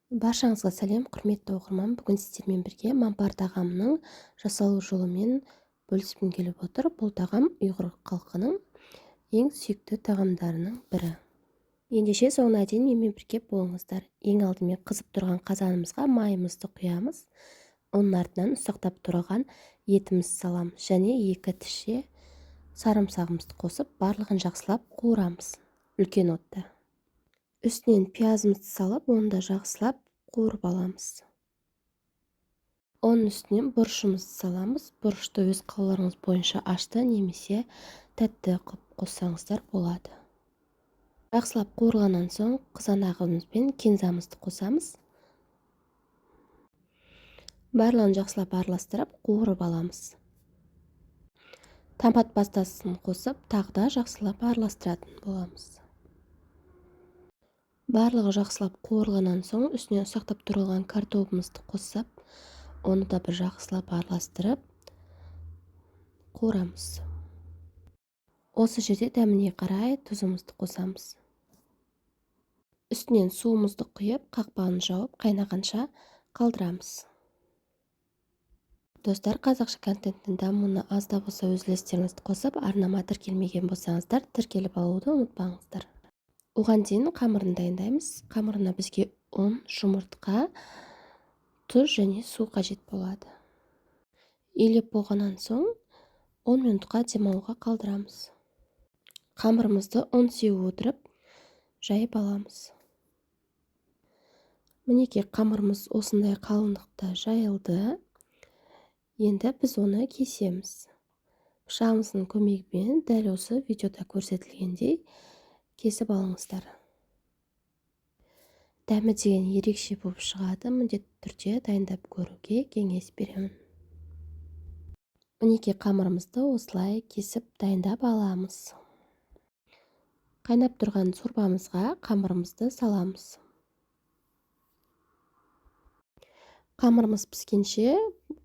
Баршаңызға сәлем, құрметті оқырман! Бүгін сіздермен бірге мампар тағамының жасалу жолымен бөліскім келіп отыр. Бұл тағам ұйғыр халқының ең сүйікті тағамдарының бірі. Ендеше, соңына дейін менімен бірге болыңыздар. Ең алдымен қызып тұрған қазанымызға майымызды құямыз. Оның артынан ұсақтап туралған етімізді саламыз және 2 тісше сарымсағымызды қосып, барлығын жақсылап қуырамыз үлкен отта. Үстінен пиязымызды салып, оны да жақсылап қуырып аламыз. Оның үстінен бұрышымызды саламыз. Бұрышты өз қалауларыңыз бойынша ашты немесе тәтті қылып қоссаңыздар болады. Жақсылап қуырылғаннан соң, қызанағымыз бен кинзамызды қосамыз. Барлығын жақсылап араластырып, қуырып аламыз. Томат пастасын қосып, тағы да жақсылап араластыратын боламыз. Барлығы жақсылап қуырылғаннан соң, үстіне ұсақтап туралған картобымызды қосып, оны да бір жақсылап араластырып қуырамыз. Осы жерде дәміне қарай тұзымызды қосамыз. Үстінен суымызды құйып, қақпағын жауып, қайнағанша қалдырамыз. Достар, қазақша контенттің дамуына аз да болса өз үлестеріңізді қосып, арнама тіркелмеген болсаңыздар, тіркеліп алуды ұмытпаңыздар. Оған дейін қамырын дайындаймыз. Қамырына бізге ұн, жұмыртқа, тұз және су қажет болады. Илеп болғаннан соң, 10 минутқа демалуға қалдырамыз. Қамырымызды ұн сеуіп отырып жайып аламыз. Мінекей, қамырымыз осындай қалыңдықта жайылды. Енді біз оны кесеміз. Пышағымыздың көмегімен дәл осы видеода көрсетілгендей кесіп алыңыздар. Дәмі деген ерекше болып шығады. Міндетті түрде дайындап көруге кеңес беремін. Мінекей, қамырымызды осылай кесіп дайындап аламыз. Қайнап тұрған сорпамызға қамырымызды саламыз. Қамырымыз піскенше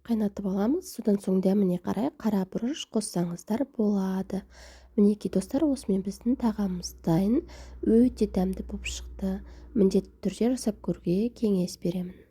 қайнатып аламыз. Содан соң дәміне қарай қара бұрыш қоссаңыздар болады. Мінекей, достар, осымен біздің тағамымыз дайын. Өте дәмді болып шықты. Міндетті түрде жасап көруге кеңес беремін.